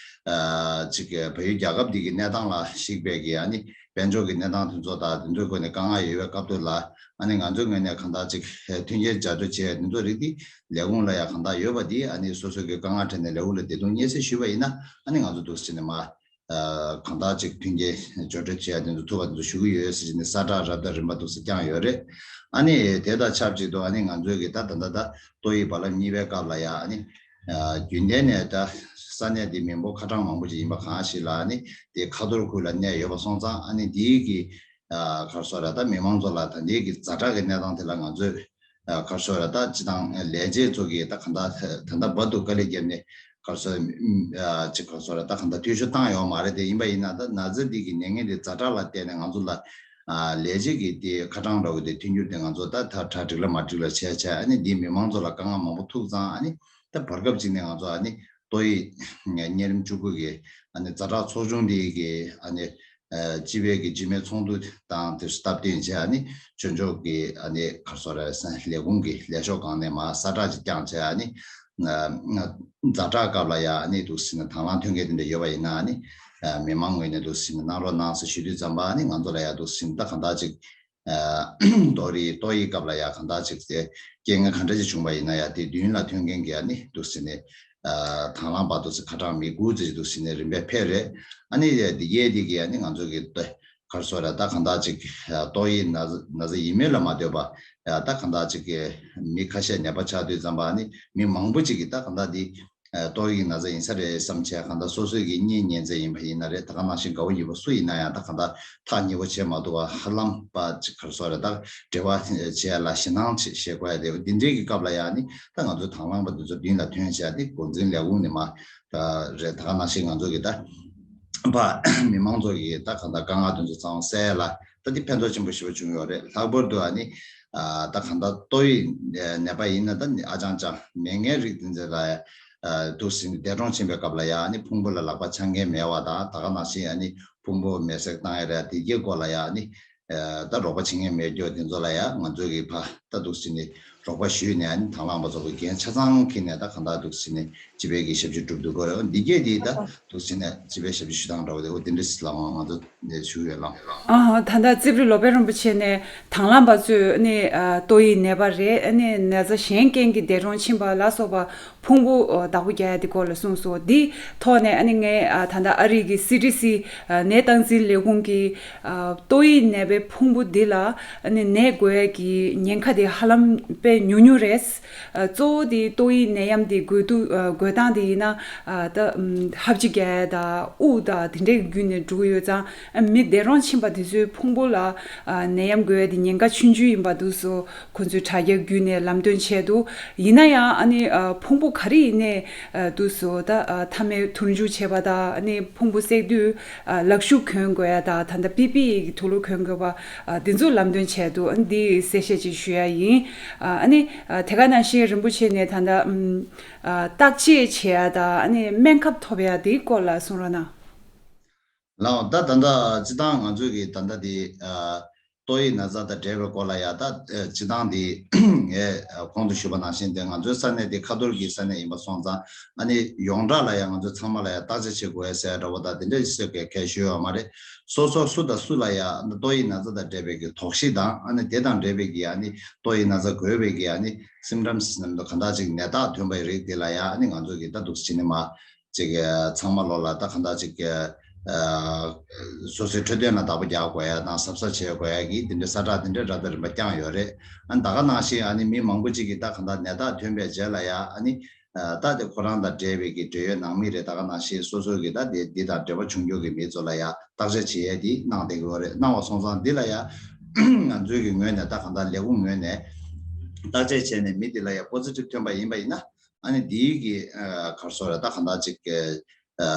ཨ་ཅིག་བལ་ཡུལ་རྒྱལ་ཁབ་འདི་གི་གནས་སྟངས་ལ་གཞིགས་པའི་གི་ཨ་ནི་དཔལ་འབྱོར་གྱི་གནས་སྟངས་དེ་ཚོ་དང་དེ་ཚོའི་སྒོ་ནས་དཀའ་ངལ་ཡོད་པའི་སྐབས་དུས་ལ་ཨ་ནི་ང་ཚོའི་ངོས་ནས་གང་ལྟར་ཅིག་མཐུན་རྐྱེན་སྦྱར་སྤྲོད་བྱས་དེ་ཚོ་རིགས་འདི་ལས་ཁུངས་ལ་ཡང་གང་ལྟར་ཡོད་པ་འདི་ཨ་ནི་སོ་སོ་གི་དཀའ་ངལ་འཕྲད་ནས་ལས་ཁུངས་ལ་བདེ་སྡུག་སྙན་སེང་ཞུས་པ་ཡིན་ན་ཨ་ནི་ང་ཚོ་འདུག་སེ་བྱས་ནས་མར། ཨ་གང་ལྟར་ཅིག་མཐུན་རྐྱེན་སྦྱོར་སྤྲོད་བྱེད་ཡ་དེ་ཚོ་ཐུབ་པ་དེ་ཚོ་ཞུ་གི་ཡོད་ཟེར་ནས་གསལ་བསྒྲགས་རབ་དང་རིམ་པ་འདུག་སེ་བསྐྱངས་ཡོད་རེད། ཨ་ནི་དེ་དང་ཆབས་ཅིག་ཏུ་ཨ་ནི་ང་ཚོས་གི་ད་ད་ད་ད་ཏོག་དབྱིབས་རྦ་རླབས་གཉིས་པའི་སྐབས་ལ་ཡ་ཨ་ནི་ཨ་རྒྱུན་ལྡན་ནས་ད་ས་གནས་འདི་མི་འབོར་ཁ་གྲངས་མང་པོ་ཅིག་ཡིན་པ་གང་ཞིག་ལ་ཨ་ནི་དེ་ཁ་ཐོར་ཁུལ་ལ་གནས་ཡོད་པ་སོང་ཙང་ཨ་ནི་དེའི་གི་ཨ་ག་རེ་ཟེར་ར་ད་མི་མང་ཚོ་ལ་ད་ལྟའི་གི་ཛ་དྲག་གི་གནས་སྟངས་དེ་ལ་ང་ཚོས། ཨ་ག་རེ་ཟེར་ར་ད་སྤྱི་བཏང་ལས་བྱེད་ཚོ་གིས་ད་གང་ལྟར་ད་ལྟ་བར་དུ་དཀའ་ལས་བརྒྱབ་ནས་ག་རེ་ཟེར་ཨ་ཅིག་ག་རེ་ཟེར་ར་ད་གང་ལྟར་འཐུས་ཤོར་བཏང་ཡོད་མ་རེད་དེ། ཡིན་པ་ཡིན་ན་ད་ན་ཚ་འདི་གི་ནད་ངན་དེ་ཛ་དྲག་ལ་བརྟེན་ནས་ང་ཚོ་ལ་ཨ་ལས་བྱེད་ཀྱི་དེ་ཁ་གྲངས་འདྲ་བོ་དེ་ཐོན་རྒྱུ་དེ་ང་ཚོ་ད་ད་གྲ་སྒྲིག་ལ་མ་སྒྲིག་ལ་བྱས་བྱས་ཨ་ནི་འདི་མི་མང་ཚོ་ལ་དཀའ་ངལ་མང་པོ་ཐུག་ཙང་ཨ་ནི་ད་བར་སྐབས་ཅིག་ནས་ང་ཚོ་ཨ་ནི་ཏོག་དབྱིབས་གཉན་རིམས་བཅུ་དགུ་གི་ཨ་ནི་ཛ་དྲག་ཚོགས་ཆུང་འདི་གི་ཨ་ནི། ཨ་སྤྱི་པའི་གི་སྤྱི་མོས་ཚོགས་འདུ་དང་དེ་སྟབས་བསྟུན་བྱས་ཨ་ནི་ཆོས་ཕྱོགས་ཀྱི་ཨ་ནི་ག་རེ་ཟེར་ར་ལས་ཁུངས་ཀྱི་ལས་ཤོག་སྒང་ནས་མར་གསལ་བསྒྲགས་ཅིག་བསྐྱངས་བྱས་ཨ་ནི་ཛ་དྲག་སྐབས་ལ་ཡ་ཨ་ནི་འདུག་སེ་ནས་དང་བླངས་ཐོན་མཁན་དེ་འདྲ་ཡོད་པ་ཡིན་ན་ཨ་ནི་མི་མང་ངོས་ནས་འདུག་སེ་ནས་གནང་རོགས་གནང་ཟེར་ཞུ་དུས་ཙམ་པ་ཨ་ནི་ང་ཚོ་ལ་ཡ་འདུག་སེ་ནས་ད་གང་ལྟར་ཅིག་ ཨ་ཏོག་དབྱིབས་ཏོག་དབྱིབས་སྐབས་ལ་ཡ་གང་ལྟར་ཅིག་དེ་རྐྱེན་ངན་ག་འདྲ་ཅིག་བྱུང་པ་ཡིན་ན་ཡ་དེ་མདུན་ལ་ཐོན་མཁན་གྱི་ཨ་ནི་འདུག་སེ་ནས་ཨ་དང་བླངས་པ་འདུག་སེ་ཁ་གྲངས་མི་དགུ་ཙམ་ཅིག་འདུག་སེ་ནས་རིམ་པས་ཕེབས་རེད། ཨ་ནི་འདི་གས་འདི་གས་ཨ་ནི་ང་ཚོ་གི་ཏོ་ག་རེ་ཟེར་རེད། ད་གང་ལྟར་ཅིག་ཨ་ཏོག་དབྱིབས་ན་ཚ་ན་ཚ་ཡིན་མིན་ལ་མ་ལྟོས་པ་ཨ་ད་གང་ལྟར་ཅིག་གི་མི་ཁ་ཤས་ནད་པ་ཆགས་དུས་ཙམ་པ་ཨ་ནི་མི་མང་པོ་ཅིག་གིས་ད་གང་ལྟར་འདི་ཨ་ཏོག་དབྱིབས་ན་ཚ་ཡིན་ས་རེད་བསམ་བྱས་གང་ལྟར་སོ་སོའི་གི་གཉེན་ཉེ་ཚན་ཡིན་པ་ཡིན་ན་རེད། ད་ག་ནང་བཞིན་དགའ་བོ་ཡོད་པ་སུ་ཡིན་ན་ཡང་ད་གང་ལྟར་ཐག་ཉེ་པོ་བྱེད་མ་ཐུབ་པ་ཧ་ལམ་པ་ཅིག་ག་རེ་ཟེར་རེད། ད་འབྲེལ་བ་བྱས་ལ་ཞེད་སྣང་བྱེད་བྱེད་དགོས་ཡ་དེ་འདི་འདྲའི་གི་སྐབས་ལ་ཡ་ནི་ད་ང་ཚོ་དང་བླངས་པ་འདི་ཚོ་མདུན་ལ་ཐོན་བྱས་ཏེ་འགོ་འཛིན་ལས་ཁུངས་ནས་མ་རེད། ད་ག་ནང་བཞིན་ང་ཚོ་གི་ད་ཕ་མི་མང་ཚོ་གི་ད་གང་ལྟར་དཀའ་ངལ་དེ་ཚོ་ཚང་མ་སེལ་ཡ་ལ་ད་འདི་ཕན་ཐོགས་ཆེན་པོ་ཞེ་པོ་བྱུང་ཡོད་རེད། ལྷག་པར་དུ་ཨ་ནི་ཨ་ད་གང་ལྟར་ཏོག་དབྱིབས་ནད་པ་ཡིན་ན་ད་ནི་ཨ་ཅང་ཅང་མེད་མཁན་རིགས་དེ་ཚོ་ལ་ཨ་འདུག་སེ་འདས་གྲོངས་ཕྱིན་པའི་སྐབས་ལ་ཡ་ཨ་ནི་ཕུང་པོ་ལ་ལག་པ་འཆང་མཁན་མེད་པ་དང་ད་ག་ནང་བཞིན་ཨ་ནི་ཕུང་པོ་མེ་སྲེག་བཏང་ཡ་རེད། དེ་གའི་སྐོར་ལ་ཡ་ཨ་ནི་ཨ་ད་རོགས་པ་བྱེད་མཁན་མེད་རྒྱུ་དེ་ཚོ་ལ་ཡ་ང་ཚོ་གི་ཕ་ད་འདུག་སེ་ནི་རོགས་པ་ཞུས་ནས་ཨ་ནི་དང་བླངས་པ་ཚོ་གི་འགན་ཆ་ཚང་འཁྱེར་ནས་ད་གང་ལྟར་འདུག་སེ་ནི་སྤྱི་པའི་གི་ཞབས་ཞུ་སྒྲུབ་འདུག་གོ། འདི་གས་འདི་ད་འདུག་སེ་ནི་སྤྱི་པའི་ཞབས་ཞུ་ཞུ་སྟངས་འདྲ་བོ་དེ་འོ་དེ་འདྲ་ཞིག་ལ་ང་ང་ཚོ་ནས་ཞུ་ཡོད་ལ། ཨ་ཧ། ད་ལྟ་རྩིབ་རི་ལོ་པཎ་རིན་པོ་ཆེ་ནས་དང་བླངས་པ་ཚོས་ནི་ཨ་ཏོག་དབྱིབས་ནད་པ་རེད། ཨ་ནི་ན་ཚ་གཞན་རྐྱེན་གྱིས་འདས་གྲོངས་ཕྱིན་པ་ལ་སོགས་པ་ཕུང་པོ་ཨ་བདག་པོ་རྒྱག་ཡ་དེ་སྐོར་ལ་གསུངས་སོང་། དེའི་ཐོག་ནས་ཨ་ནི་ངས་ཨ་ད་ལྟ་ཨ་རི་གི་སི་ཌི་སི་ཨ་ནད་སྟངས་འཛིན་ལས་ཁུངས་ཀྱི་ཨ་ཏོག་དབྱིབས་ནད་པའི་ཕུང་པོ་འདི་ལ་ཨ་ནི་ནད་འགོས་ཡ་གི་ཉེན་ཁ་དེ་ཧ་ལམ་དཔེ་ཉུང་ཉུང་རེད། ཨ་གཙོ་བོ་དེ་ཏོག་དབྱིབས་ནད་ཡམས་དེ་འགོས་དུས་ཨ་འགོས་སྟངས་དེ་ཡིན་ན་ཨ་ད་ཨམ་ཧབ་སྦྱིས་རྒྱག་ཡ་དང་དབུགས་དང་དེ་འདྲའི་བརྒྱུད་ནས་འགྲོ་གི་ཡོད་ཙང་ཨ་མི་འདས་གྲོངས་ཕྱིན་པ་དེ་ཚོའི་ཕུང་པོ་ལ་ཨ་ནད་ཡམས་འགོས་ཡ་དེ་ཉེན་ཁ་ཆུང་ཆུང་ཡིན་པ་འདུག་སོ། ཁོ་ཚོས་དྲ་རྒྱ་བརྒྱུད་ནས་ལམ་སྟོན་བྱས་འདུག་ཡིན་ན་ཡང་ཨ་ནི་ཨ་ཕུང་པོ་ག་རེ་ཡིན་ནའི་ཨ་འདུག་སོ། ད་ཨ་མཐའ་མའི་དུར་འཇུག་བྱས་པ་དང་ཨ་ནི་ཕུང་པོ་བསྲེགས་དུས་ཨ་ལག་ཤུབས་གྱོན་དགོས་ཡ་དང་ད་ལྟ་པི་པི་ཨི་གི་དུག་ལོག་གྱོན་དགོས་པ་ཨ་དེ་ཚོ་ལམ་སྟོན་བྱས་འདུག་ཨ་ནི་འདི་གསལ་བཤད་ཅིག་ཞུ་ཡ་ཡིན། ཨ་ནི་ཨ་དེ་ག་ནང་བཞིན་རིན་པོ་ཆེ་ནས་ད་ལྟ་ཨམ་ཨ་བརྟག་དཔྱད་བྱེད་ཡ་དང་ཨ་ནི་སྨན་ཁབ་ཐོབ་ཡ་དེའི་སྐོར་ལ་གསུང་རོགས་གནང་། ལགས་ད་ད་ལྟ་སྤྱི་བཏང་ང་ཚོས་ཀྱི་ད་ལྟ་དེ་ཨ་ཏོག་དབྱིབས་ན་ཚ་དང་འབྲེལ་བའི་སྐོར་ལ་ཡ་ད་ཨ་སྤྱི་བཏང་དེ་ངས་ཨ་གོང་དུ་ཞུས་པ་ནང་བཞིན་དེ་ང་ཚོའི་ས་གནས་དེ་ཁ་ཐོར་གྱི་ས་གནས་ཡིན་པ་སོང་ཙང་ཨ་ནི་ཡོངས་གྲགས་ལ་ཡ་ང་ཚོ་ཚང་མ་ལ་ཡ་བརྟག་དཔྱད་བྱེད་དགོས་ཟེར་འདྲ་བོ་དང་དེ་འདྲ་ཞིག་གི་གལ་ཞུ་ཡོད་མ་རེད། སོ་སོ་སུ་དང་སུ་ལ་ཡ་ཏོག་དབྱིབས་ན་ཚ་དང་འབྲེལ་བའི་གི་དོགས་གཞི་དང་ཨ་ནི་དེ་དང་འབྲེལ་བའི་གི་ཨ་ནི་ཏོག་དབྱིབས་ན་ཚ་འགོས་པའི་གི་ཨ་ནི་སིམ་ཊམ་སི་ནམ་དུ་གང་དག་ཅིག་ནད་རྟགས་ཐོན་པའི་རིགས་དེ་ལ་ཡ་ཨ་ནི་ང་ཚོ་གི་ད་འདུག་སེ་བྱས་ནས་མ་ཅིག་ཚང་མ་ལོ་ལ་ད་གང་ལྟར་ཅིག་ཨ་སོ་སོའི་འཕྲོད་བསྟེན་ལ་བདག་པོ་རྒྱག་དགོས་ཡ་དང་གཟབ་གཟབ་བྱེད་དགོས་ཡ་གི་དེ་འདྲའི་གསལ་བསྒྲགས་དེ་འདྲའི་རབ་དང་རིམ་པ་བསྐྱངས་ཡོད་རེད། ཨ་ནི་ད་ག་ནང་བཞིན་ཨ་ནི་མི་མང་པོ་ཅིག་གིས་ད་གང་ལྟར་ནད་རྟགས་ཐོན་པའི་རྗེས་ལ་ཡ་ཨ་ནི་ཨ་ད་དེ་ཁོ་རང་དང་འབྲེལ་བའི་གི་འབྲེལ་ཡོད་ནང་མི་རེད། ད་ག་ནང་བཞིན་སོ་སོའི་གི་ད་དེ་འདི་དང་འབྲེལ་བ་བྱུང་རྒྱུ་གི་མི་ཚོ་ལ་ཡ་བརྟག་དཔྱད་བྱེད་ཡས་དེ་གནང་བསྡད་ཀྱི་ཡོད་རེད། གནང་བ་སོང་ཙང་འདི་ལ་ཡ་ང་ཚོའི་གི་ངོས་ནས་ད་གང་ལྟར་ལས་ཁུངས་ངོས་ནས་བརྟག་དཔྱད་བྱས་ནས་མི་འདི་ལ་ཡ་པོ་སི་ཊིབ་ཐོན་པ་ཡིན་པ་ཡིན་ན། ཨ་ནི་འདིའི་གི་ཨ་ག་རེ་ཟེར་རེད། ད་གང་ལྟར་ཅིག་ཨ་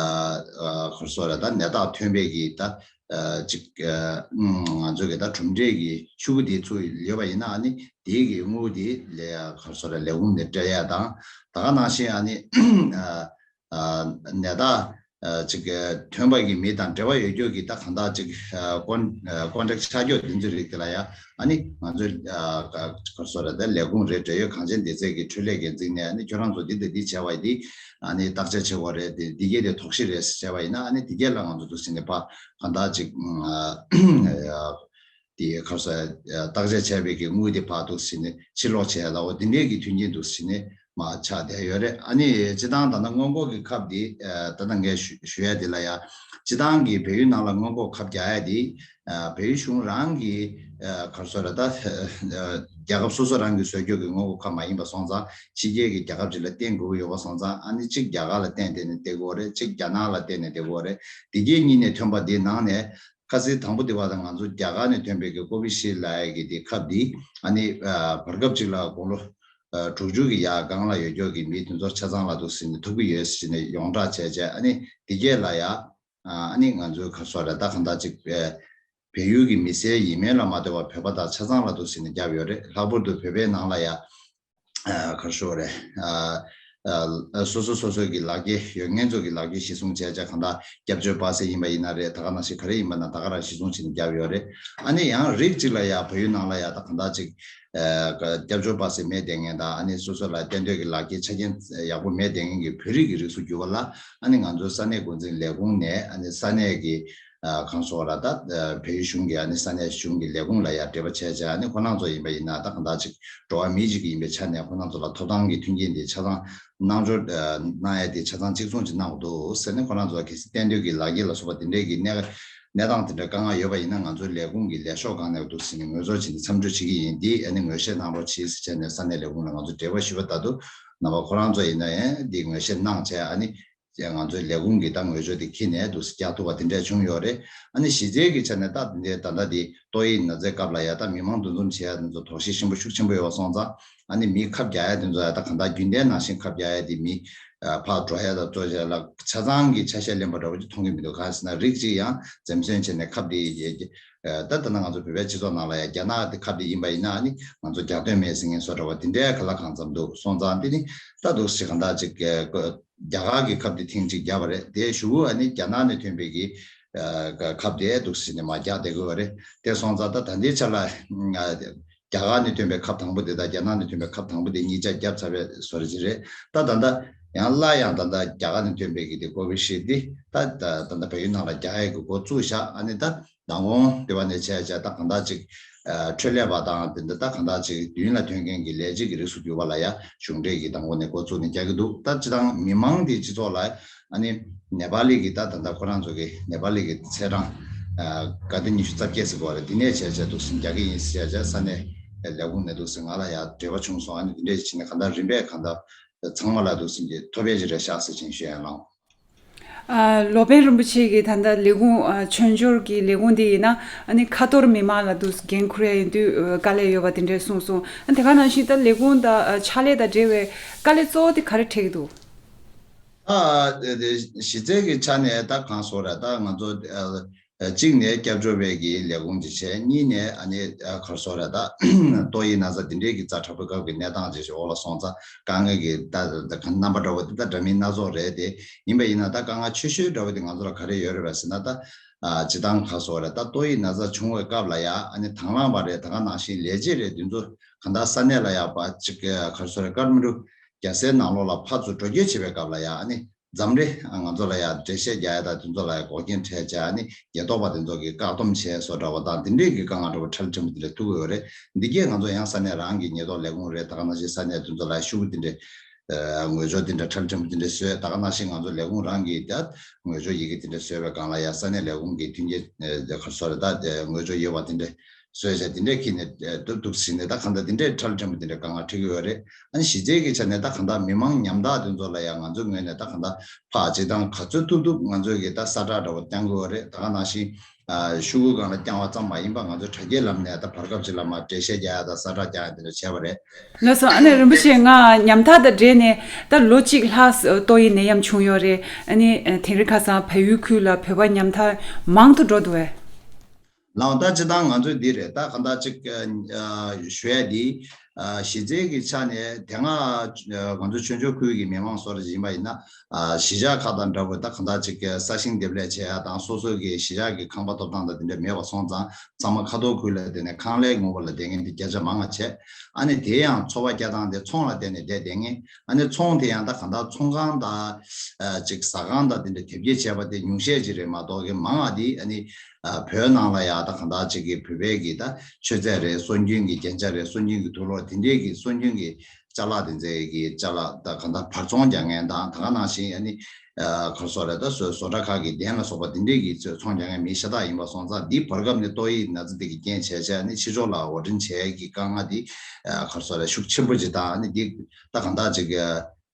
ཨ་ག་རེ་ཟེར་རེད། ད་ནད་རྟགས་ཐོན་པའི་གི་ད་ཨ་ཅིག་ཨ་ང་ཚོ་གི་ད་གྲུབ་འབྲས་ཀྱི་ཤུ་གུ་དེ་ཚུར་ཡོད་པ་ཡིན་ན་ཨ་ནི་འདིའི་གི་དངུལ་དེ་ལས་ག་རེ་ཟེར་རེད། ལས་ཁུངས་ནས་སྤྲད་ཡ་དང་ད་ག་ནང་བཞིན་ཨ་ནི་ཨ་ཨ་ནད་རྟགས་ཨ་ཅིག་ཨ་ཐོན་པ་གི་མི་དང་འབྲེལ་བ་ཡོད་རྒྱུ་གི་ད་གང་ལྟར་ཅིག་ཨ་ཀོན་ཨ་ཀོན་ཊེག་ཆགས་རྒྱུ་དེ་ཚོའི་རིགས་དེ་ལ་ཡ་ཨ་ནི་ང་ཚོའི་ཨ་ག་ག་རེ་ཟེར་རེད། ད་ལས་ཁུངས་རེད། འབྲེལ་ཡོད་གངས་ཅན་སྡེ་ཚན་གྱི་འཕྲུལ་ལས་འགན་འཛིན་ནས་ཨ་ནི་ཁྱོད་རང་ཚོ་འདི་དང་འདི་བྱས་པ་ཡིན། འདི་ཨ་ནི་བརྟག་དཔྱད་བྱེད་དགོས་རེད། འདི་འདི་གས་དེ་དོགས་གཞི་རེད་ཟེར་བྱས་པ་ཡིན་ན་ཨ་ནི་འདི་གས་ལ་ང་ཚོ་འདུག་སེ་ནས་ཕར་གང་ལྟར་ཅིག་ཨ་དེ་ག་རེ་ཟེར་བརྟག་དཔྱད་བྱས་པའི་གི་དངུལ་དེ་ཕར་འདུག་སེ་ནས་ཕྱིར་སློག་བྱས་ལ་འོ་འདི་འདྲའི་གི་མཐུན་རྐྱེན་འདུག་སེ་ནས་མར་ཆགས་བསྡད་ཡོད་རེད། ཨ་ནི་སྤྱི་བཏང་ད་ལྟ་སྔོན་འགོག་གི་ཁབ་འདི་ཨ་ད་ལྟ་ངས་ཞུ་ཞུ་ཡ་འདི་ལ་ཡ་སྤྱི་བཏང་གི་བལ་ཡུལ་ནང་ལ་སྔོན་འགོག་ཁབ་རྒྱག་ཡ་འདི་ཨ་བལ་ཡུལ་གཞུང་རང་གི་ཨ་ག་རེ་ཟེར་རེད། ད་ཨ་རྒྱལ་ཁབ་སོ་སོ་རང་གིས་བཟོ་རྒྱུ་གི་སྔོན་འགོག་ཁབ་མ་ཡིན་པ་སོང་ཙང་ཕྱི་རྒྱལ་གྱི་རྒྱལ་ཁབ་ཅིག་ལ་བརྟེན་དགོས་ཀྱི་ཡོད་པ་སོང་ཙང་ཨ་ནི་གཅིག་རྒྱ་གར་ལ་བརྟེན་བསྡད་ནས་བསྡད་དགོས་རེད། གཅིག་རྒྱ་ནག་ལ་བརྟེན་ནས་བསྡད་དགོས་རེད། འདི་གས་གཉིས་ནས་ཐོན་པ་འདི་ནང་ནས་ཁ་སང་དང་པོ་འདི་བར་དུ་ང་ཚོ་རྒྱ་གར་ནས་ཐོན་པའི་གི་ཀོ་བི་ཤིལ་ལབ་ཡ་གི་དེ་ཁབ་འདི་ཨ་ནི་ཨ་བར་སྐབས་ཅིག་ལ་དགུང་ལོ་ཨ་དྲུག་ཅུ་གི་ཡར་སྒང་ལ་ཡོད་རྒྱུ་གི་མི་དེ་ཚོ་ཆ་ཚང་ལ་འདུག་སེ་ནས་ཐོབ་ཀྱི་ཡོད་ཟེར་ནས་ཡོངས་བསྒྲགས་བྱས་བྱས་ཨ་ནི་འདི་གས་ལ་ཡ་ཨ་ནི་ང་ཚོའི་ག་རེ་ཟེར་རེད། ད་གང་ལྟར་ཅིག་ཨ་བལ་ཡུལ་གྱི་མི་སེར་ཡིན་མིན་ལ་མ་ལྟོས་པར་བོད་པ་དག་ཆ་ཚང་ལ་འདུག་སེ་ནས་བརྒྱབ་ཡོད་རེད། ལྷག་པར་དུ་བོད་པའི་ནང་ལ་ཡ་ཨ་ག་རེ་ཞུ་དགོས་རེད། ཨ་ཨ་སོ་སོ་སོ་སོའི་གི་ལག་འཁྱེར་ཡོད་མཁན་ཚོ་གི་ལག་འཁྱེར་གཞིར་བཟུང་བྱས་བྱས་གང་ལྟར་སྐྱབས་བཅོལ་པ་སེ་ཡིན་པ་ཡིན་ན་རེད། ད་ག་ནང་བཞིན་ག་རེ་ཡིན་པ་ན་ད་ག་རང་གཞིར་བཟུང་བྱས་ནས་བརྒྱབ་ཡོད་རེད། ཨ་ནི་ཡང་རིགས་གཅིག་ལ་ཡ་བལ་ཡུལ་ནང་ལ་ཡ་ད་གང་ལྟར་ཅིག་ཨ་སྐྱབས་བཅོལ་པ་སེ་མེད་བསྡད་མཁན་དང་ཨ་ནི་སོ་སོ་ལ་གཏན་སྡོད་ཀྱི་ལག་འཁྱེར་ཆ་རྐྱེན་ཡག་པོ་མེད་བསྡད་མཁན་གྱི་བོད་རིགས་ཀྱི་རིགས་སུ་གྱུར་པ་ལ་ཨ་ནི་ང་ཚོའི་ས་གནས་འགོ་འཛིན་ལས་ཁུངས་ནས་ཨ་ནི་ས་གནས་ཀྱི་ གང་སོགས་ལ་ད་བལ་ཡུལ་གཞུང་གི་ཨ་ནི་ས་གནས་གཞུང་གི་ལས་ཁུངས་ལ་ཡང་འབྲེལ་བ་བྱས་བྱས། ཨ་ནི་ཁོ་རང་ཚོ་ཡིན་པ་ཡིན་ན་ད་གང་ལྟར་ཅིག་འགྲོ་བ་མི་གཅིག་ཡིན་པའི་ཆ་ནས་ཁོ་རང་ཚོ་ལ་ཐོབ་ཐང་གི་མཐུན་རྐྱེན་དེ་ཆ་ཚང་གནང་འབྱོར་གནང་ཡས་དེ་ཆ་ཚང་གཅིག་མཚུངས་ཅིག་གནང་དགོས་འདུག་ཟེར་ནས། ཁོ་རང་ཚོ་གལ་སྲིད་གཏན་སྡོད་ཀྱི་ལག་འཁྱེར་ལ་སོགས་པ་དེ་འདྲས་ཀྱི་གནས་གནས་སྟངས་དེ་འདྲ་དཀའ་ངལ་ཡོད་པ་ཡིན་ན། ང་ཚོའི་ལས་ཁུངས་ཀྱི་ལས་ཤོག་སྒང་ནས་འདུག་ཟེར་ནས་ངོས་ཚོར་བྱས་ནས་མཚམས་འཇོག་བྱེད་ཀྱི་ཡིན། འདི་ཨ་ནི་ངོས་བཞེས་གནང་རོགས་གྱིས་ཟེར་བྱས་ནས་ས་གནས་ལས་ཁུངས་ལ་ང་ཚོ་འབྲེལ་བ་ཞུས་པ་ད་དུ། རྣམ་པ་ཁོ་རང་ཚོ་ཡིན་ན་ཡང་འདི་ངོས་བཞེས་གནང་བྱས། ཨ་ནི་ང་ཚོའི་ལས་ཁུངས་ཀྱི་ད་ངོས་ཆོད་དེ་འཁྱེར་ནས་འདུག་སེ་རྒྱག་ཐུབ་པ་དེ་འདྲས་བྱུང་ཡོད་རེད། ཨ་ནི་གཞི་རྩའི་གི་ཆ་ནས་ད་འདི་ད་ལྟ་འདི་ཏོག་དབྱིབས་ན་ཚའི་སྐབས་ལ་ཡ་ད་མི་མང་འདུ་འཛོམས་བྱེད་ཡ་དེ་ཚོ་དོགས་གཞི་ཆེན་པོ་ཤུགས་ཆེན་པོ་ཡོད་པ་སོང་ཙང་། ཨ་ནི་མི་ཁབ་རྒྱག་ཡ་དེ་ཚོ་ཡ་ད་གང་ལྟར་རྒྱུན་ལྡན་ནང་བཞིན་ཁབ་རྒྱག་ཡ་དེ་མི་ཕར་འགྲོ་ཡ་དང་ཚུར་ཡ་ལ་ཆ་ཚང་གི་ཆ་ཤས་ལེན་པ་འདྲ་བོ་ཅིག་མཐོང་གི་མི་འདུག་གང་ཟེར་ན་རིགས་གཅིག་ཡང་འཛེམ་ཟོན་བྱས་ནས་ཁབ་དེ་ད་ད་ལྟ་ང་ཚོ་བོད་པའི་སྤྱི་ཚོགས་ནང་ལ་ཡ་རྒྱ་ནག་དེ་ཁབ་དེ་ཡིན་པ་ཡིན་ན། ཨ་ནི་ང་ཚོ་རྒྱག་འདོད་མེད་ཟེར་མཁན་བཟོ་འདྲ་བ་དེ་འདྲའི་ག་ལ་གང་འཚམ་འདུག་སོང་ཙང་། དེ་ནི་ད་འདུག་སེ་གང་ལྟར་ཅིག་རྒྱ་གར་གྱི་ཁབ་དེ་ཐེངས་གཅིག་བརྒྱབ་པ་རེད། དེའི་གཞུག་གུ་ཨ་ནི་རྒྱ་ནག་ནས་ཐོན་པའི་གི་ཁབ་དེ་འདུག་སེ་ནས་མར་རྒྱག་བསྡད་དགོས་པ་རེད། དེ་སོང་ཙང་ད་ད་ལྟའི་ཆ་ལ་རྒྱ་གར་ནས་ཐོན་པའི་ཁབ་དང་པོ་དེ་དང་རྒྱ་ནག་ནས་ཐོན་པའི་ཁབ་དང་པོ་དེ་གཉིས་ཆ་བརྒྱབ་ཚར་བའི་བཟོ་འདྲ་ཅིག་རེད། ད་ད་ལྟ་ཡང་སླར་ཡང་ད་ལྟ་རྒྱ་གར་ནས་ཐོན་པའི་གི་དེ་ཀོ་བི་ཤིལ་དེ་ད་ད་ད་ལྟ་བལ་ཡུལ་ནང་ལ་རྒྱག་ཡས་ཀྱི་འགོ་བཙུགས་བཞག་ཨ་ནི་ད་མདང་དགོང་དེ་བ་ནས་བྱས་བྱས་ད་གང་ལྟར་ཅིག་འཕྲོད་ལས་པ་དང་དེ་འདྲ་ད་གང་ལྟར་ཅིག་མདུན་ལ་ཐོན་མཁན་གྱི་ལས་བྱེད་ཀྱི་རིགས་སུ་གྱུར་པ་ལ་ཡ་གཞུང་འབྲེལ་གྱི་མདང་དགོང་ནས་འགོ་བཙུགས་ནས་རྒྱག་གི་འདུག་ད་སྤྱིར་བཏང་མི་མང་དེ་སྤྱི་ཚོགས་ལ་ཨ་ནི་ནེ་པ་ལི་གི་ད་ད་ལྟ་ཁོ་རང་ཚོ་གི་ནེ་པ་ལི་གི་ཚེས་གྲངས་དགའ་ལྡན་ཉི་ཤུ་རྩ་བརྒྱད་ཟེར་གོ་རེད། དེ་ནས་བྱས་བྱས་འདུག་སེ་རྒྱག་གི་ཡིན་ཟེར་བྱས་བྱས་ས་གནས་ལས་ཁུངས་ནས་འདུག་སེ་ང་ལ་ཡ་འབྲེལ་བ་བྱུང་སོང་། ཨ་ནི་དེ་འདྲས་བྱས་ནས་གང་ལྟར་རིམ་པས་གང་ལྟར་ཚང་མ་ལ་འདུག་སེ་ཐོབ་པའི་ཅིག་རེད་ཤག་ཟེར་བྱས་ཞུ་ཡ་ལགས། ཨ། ལོ་པཎ་རིན་པོ་ཆེ་གི་ད་ལྟ་ལས་ཁུངས། ཨ། མཆོད་འཇོར་གྱི་ལས་ཁུངས་འདི་ཡིན་ན་ཨ་ནི་ཁ་ཐོར་མི་མང་ལ་འདུག་འགན་འཁུར་ཡ་ཡིན་དུས་དཀའ་ལས་ཡོད་པ་དེ་འདྲས་གསུངས་སོང་། ཨ། དེ་ག་ནང་བཞིན་ད་ལས་ཁུངས་དང་ཕྱག་ལས་དང་འབྲེལ་བའི་དཀའ་ལས་གཙོ་བོ་དེ་ག་རེ་འཕྲད་ཀྱི་འདུག་ཨ། དེ་དེ་གཞི་རྩའི་གི་ཆ་ནས་ད་གང་སོགས་རེད། ད་ང་ཚོ་ཨ། གཅིག་ནས་སྐྱབས་བཅོལ་བའི་གི་ལས་ཁུངས་ཅིག་བྱས། གཉིས་ནས་ཨ་ནི་ཨ། ག་རེ་ཟེར་དགོས་རེད། ད་ཏོག་དབྱིབས་ན་ཚ་འདི་འདྲའི་གི་ཛ་དྲག་པོའི་སྐབས་ཀྱི་གནས་སྟངས་ཅིག་འོག་ལ་སོང་ཙང་དཀའ་ངལ་གྱི་ད་ད་རྣམ་པ་འདྲ་བོ་དེ་ད་འདྲ་མིན་སྣ་ཚོགས་རེད། དེ་ཡིན་པ་ཡིན་ན་ད་དཀའ་ངལ་ཆེ་ཤོས་འདྲ་བོ་དེ་ང་ཚོ་ལ་ག་རེ་ཡོད་རེད་པ་ཟེར་ན། ད་ཨ། སྤྱིར་བཏང་ག་རེ་ཟེར་དགོས་རེད། ད་ཏོག་དབྱིབས་ན་ཚ་བྱུང་བའི་སྐབས་ལ་ཡ་ཨ་ནི་དང་བླངས་པ་རེད། ད་ག་ནང་བཞིན་ལས་བྱེད་རེད། དེ་ཚོ་གང་ལྟར་ས་གནས་ལ་ཡ་ཕར་ཅིག་ག་རེ་ཟེར་དགོས་རེད། ཀ་ཐ་མན་གྲུ་རྒྱལ་སའི་ནང་ལོགས་ལ་ཕར་ཚུར་འགྲོ་སྐྱོད་བྱེད་པའི་སྐབས་ལ་ཡ་ཨ་ནི་མཚམས་རེ་ང་ཚོ་ལ་ཡ་འགྲེལ་བཤད་རྒྱག་ཡ་དང་དེ་ཚོ་ལ་ཡ་འགོག་རྐྱེན་འཕྲད་བྱས། ཨ་ནི་ཉེན་རྟོག་པ་དེ་ཚོ་གིས་བཀག་སྡོམ་བྱས་བཟོ་འདྲ་བ་དང་དེ་འདྲའི་གི་དཀའ་ངལ་འདྲ་བོ་ཕྲ་ལ་ཕྲན་བུ་དེ་འདྲ་ཐུག་གི་ཡོད་རེད། འདི་གས་ང་ཚོ་ཡང་ས་གནས་རང་གི་ཉེན་རྟོག་ལས་ཁུངས་རེད། ད་ག་ནང་བཞིན་ས་གནས་དེ་ཚོ་ལ་ཤུགས་དེ་འདྲ་ངོས་སྦྱོར་དེ་འདྲ་ཕྲ་ལ་ཕྲན་བུ་དེ་འདྲ་བཟོས། ད་ག་ནང་བཞིན་ང་ཚོ་ལས་ཁུངས་རང་གིས་ད་ངོས་སྦྱོར་ཡི་གེ་དེ་འདྲ་བཟོས་པའི་སྒང་ལ་ཡ་ས་གནས་ལས་ཁུངས་ཀྱི་མཐུན་རྐྱེན་ག་རེ་ཟེར་དགོས་རེད། ད་ངོས་སྦྱོར་ཡོད་པ་དེ་འདྲ་བཟོས་བྱས་དེ་འདྲའི་ཁྱེར་ནས་ཨ། འདུག་འདུག་ཟེར་ནས་ད་གང་ལྟར་དེ་འདྲའི་ཕྲ་ལ་ཕྲན་བུ་དེ་འདྲའི་དཀའ་ངལ་འཕྲད་ཀྱི་ཡོད་རེད། ཨ་ནི་གཞི་རྩའི་གི་ཆ་ནས་ད་གང་ལྟར་མི་མང་ཉམ་ཐག་དེ་ཚོ་ལ་ཡང་ང་ཚོའི་ངོས་ནས་ད་གང་ལྟར་ཕར་སྤྱིར་བཏང་ག་ཚོད་ཐུབ་ཐུབ་ང་ཚོས་གི་ད་གསལ་བསྒྲགས་འདྲ་བོ་བཏང་གི་ཡོད་རེད། ད་ག་ནང་བཞིན་ཨ། ཤོག་གུའི་སྒང་ལ་རྐྱང་བ་ཙམ་མ་ཡིན་པ་ང་ཚོས་དྲ་རྒྱའི་ལམ་ནས་ད་བར་སྐབས་ཅིག་ལ་མར་འགྲེལ་བཤད་རྒྱག་ཡ་དང་གསལ་བསྒྲགས་རྒྱག་ཡ་དེ་འདྲ་བྱས་པ་རེད། ལགས་སོ། ཨ་ནི་རིན་པོ་ཆེ་ང་ཉམ་ཐག་དང་འབྲེལ་ནས་ད་ལོ་གཅིག་ལྷག་ཏོག་དབྱིབས་ནད་ཡམས་བྱུང་ཡོད་རེད། ཨ་ནི་དེང་རིང་ཁ་སང་བལ་ཡུལ་ཁུལ་ལ་བོད་པ་ཉམ་ཐག་མང་དུ་འགྲོ་འདུག་བས། ལགས། ད་སྤྱིར་བཏང་ང་ཚོས་འདི་རེད། ད་གང་ལྟར་ཅིག་ཨ། ཞུ་ཡ་འདི་ཨ། གཞི་རྩའི་གི་ཆ་ནས་དེ་སྔ་ང་ཚོ་མཆོད་འཇོར་ཁུལ་གྱི་མི་མང་ཚོ་རེ་ཡིན་པ་ཡིན་ན་ཨ། གཞིས་ཆགས་ཁག་དང་འདྲ་བོ་ད་གང་ལྟར་ཅིག་ས་ཞིང་འདེབས་ལས་བྱེད་ཡ་དང་སོ་སོ་གི་གཞིས་ཆགས་ཀྱི་ཁང་པ་ཐོབ་ཐང་དང་དེ་འདྲ་མེད་པ་སོང་ཙང་ཚང་མ་ཁ་ཐོར་ཁུལ་ལ་བསྡད་ནས་ཁང་ལས་ངོ་བོ་ལ་བསྡད་མཁན་དེ་བརྒྱ་ཆ་མང་བ་བྱས། ཨ་ནི་དེ་ཡང་འཚོ་བ་སྐྱེལ་སྟངས་དེ་ཚོང་ལ་བརྟེན་ནས་བསྡད་བསྡད་མཁན། ཨ་ནི་ཚོང་དེ་ཡང་ད་གང་ལྟར་ཚོང་ཁང་དང་ཨ། ཅིག་ཟ་ཁང་དང་དེ་འདྲ་དེབ་སྐྱེལ་བྱས་པ་དེ་ཉུང་ཤས་ཅིག་རེད་མ་གཏོགས་གི་མང་བ་དེ་ཨ་ནི་ཨ། བོད་ནང་ལ་ཡ་ད་གང་ལྟར་ཅིག་གི་བོད་པའི་གི་ད་མཆོད་རྫས་རེད། སྲོལ་རྒྱུན་གྱི་རྒྱན་ཆ་རེད། སྲོལ་རྒྱུན་གྱི་དུག་ལོག་དེ་འདྲས་ཀྱི་སྲོལ་རྒྱུན་གྱི་ཅ་ལག་དེ་ཚོའི་གི་ཅ་ལག་ད་གང་ལྟར་བར་ཚོང་རྒྱག་མཁན་དང་། ད་ག་ནང་བཞིན་ཨ་ནི་ཨ། ག་རེ་ཟེར་དགོས་རེད། ད་བཟོ་བཟོ་གྲྭ་ཁག་གི་གདན་ལ་སོགས་པ་དེ་འདྲས་ཀྱི་ཚོང་རྒྱག་མཁན་མི་ཤ་སྟག་ཡིན་པ་སོང་ཙང་འདི་བར་སྐབས་ནས་ཏོག་དབྱིབས་ན་ཚ་དེ་གི་རྐྱེན་བྱས་བྱས་ཨ་ནི་ཕྱི་ཕྱོགས་ལ་དབོར་འདྲེན་བྱེད་ཡས་ཀྱི་དཀའ་ངལ་དེ་ཨ། ག་རེ་ཟེར་དགོས་རེད། ཤུགས་ཆེན་པོ་ཅིག་དང་། ཨ་ནི་འདི་ད་གང་ལྟར་ཅིག་གི་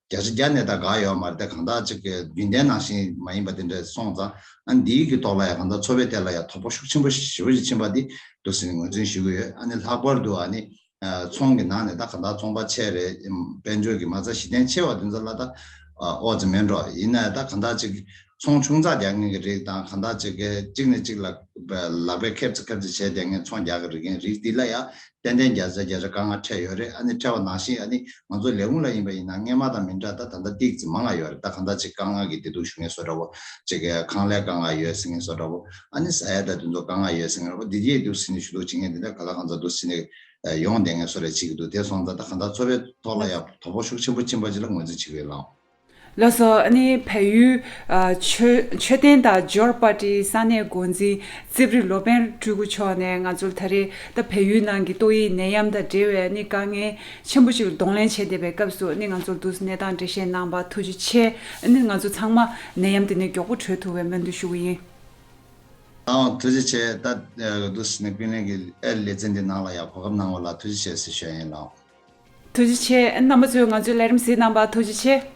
བརྒྱ་ཆ་བརྒྱ་ནས་ད་འགག་ཡོད་མ་རེད། ད་གང་ལྟར་ཅིག་གི་རྒྱུན་ལྡན་ནང་བཞིན་མ་ཡིན་པ་དེ་འདྲ་སོང་ཙང་། ཨ་ནི་འདིའི་གི་ཐོག་ལ་ཡང་གང་ལྟར་འཚོ་བའི་ཐད་ལ་ཡང་དོ་ཕོག་ཤུགས་ཆེན་པོ་ཞེ་པོ་ཅིག་ཕྱིན་པ་འདི་འདུག་ཟེར་ནས་ངོས་འཛིན་ཞུ་གི་ཡོད། ཨ་ནི་ལྷག་པར་དུ་ཨ་ནི་ཚོང་གི་ནང་ནས་ད་གང་ལྟར་ཚོང་པ་ཆེ་རེད། དཔལ་འབྱོར་གྱི་མ་རྩ་གཞི་རྟེན་ཆེ་བ་དེ་ཚོ་ལ་ད་ཨོ་ཙི་མེད་འགྲོ། ཡིན་ན་ད་གང་ལྟར་ཅིག་ཚོང་ཆུང་ཙག་རྒྱག་མཁན་གྱི་རིགས་དང་། གང་ལྟར་ཅིག་གཅིག་ནས་གཅིག་ལ་ལག་པས་ཁེབས་ཙི་ཁེབས་ཙི་བྱས་བསྡད་མཁན་ཚོང་རྒྱག་གི་རིགས་མཁན་རིགས་འདི་ལ་ཡང་ཏན་ཏན་བརྒྱ་ཆ་བརྒྱ་ཆ་དཀའ་ངལ་འཕྲད་ཡོད་རེད། ཨ་ནི་འཕྲད་པ་ནང་བཞིན་ཨ་ནི་ང་ཚོ་ལས་ཁུངས་ལ་ཡིན་པ་ཡིན་ན་སྔས་མ་དང་མི་འདྲ། ད་ད་ལྟ་ཏོག་ཙམ་མང་བ་ཡོད་རེད། ད་གང་ལྟར་ཅིག་དཀའ་ངལ་གྱི་བདེ་སྡུག་ཞུ་མཁན་བཟོ་འདྲ་བོ། ཅིག་གི་ཁང་ལས་དཀའ་ངལ་ཡོད་ཟེར་མཁན་བཟོ་འདྲ་བོ། ཨ་ནི་ཟ་ཡ་ད་དེ་ཚོ་དཀའ་ངལ་ཡོད་ཟེར་མཁན་འདྲ་བོ། འདི་གས་འདུག་ཟེར་ནས་ཞུ་གཏུག་བྱེད་མཁན་དེ་འདྲ་ག་ལ་གང་འཚམ་འདུག་ཟེར་ནས་ཡོང་བསྡད་མཁན་བཟོ་འདྲ་བྱེད་ཀྱི་འདུག་དེ་སོང་ཙང་ད་གང་ལྟར་འཚོ་བའི་ཐོག་ལ་ཡང་དོ་ཕོག་ཤུགས་ཆེན་པོ་ཕྱིན་པ་ཅིག་ལ་ངོས་འཛིན་བྱེད་ཀྱི་ཡོད་ལགས། ལགས་སོ། ཨ་ནི་བལ་ཡུལ་ཨ་མཆོད་མཆོད་རྟེན་དང་འབྱོར་པ་ཊིའི་ས་གནས་འགོ་འཛིན་རྩིབ་རི་ལོ་པན་སྤྲུལ་སྐུ་མཆོག་ནས་ང་ཚོར་ད་རེས་ད་བལ་ཡུལ་ནང་གི་ཏོག་དབྱིབས་ནད་ཡམས་དང་འབྲེལ་བའི་ཨ་ནི་དཀའ་ངལ་ཆེན་པོ་ཞིག་ལ་གདོང་ལེན་བྱེད་བསྡད་པའི་སྐབས་སུ་ཨ་ནི་ང་ཚོར་འདུག་སེ་གནས་སྟངས་འགྲེལ་བཤད་གནང་བར་ཐུགས་རྗེ་ཆེ། ཨ་ནི་ང་ཚོ་ཚང་མ་ནད་ཡམས་དེ་ནས་མགྱོགས་པོ་གྲོལ་ཐུབ་པའི་སྨོན་འདུན་ཞུ་གི་ཡིན། ཨང་། ཐུགས་རྗེ་ཆེ། ད་འདུག་སེ་ནས་ཀུན་གླེང་གི་ཨེ་ལེ་ཚན་འདི་ནང་ལ་ཡང་གོ་སྐབས་གནང་བ་ལ་ཐུགས་རྗེ་ཆེ་ཟེར་ཞུ་ཡ་ཡིན་ལགས། ཐུགས་རྗེ་ཆེ། རྣམ་པ་ཚོས་ང་ཚོའི་ལས་རིམ་གཟིགས་གནང་བར་ཐུགས་རྗེ་ཆེ།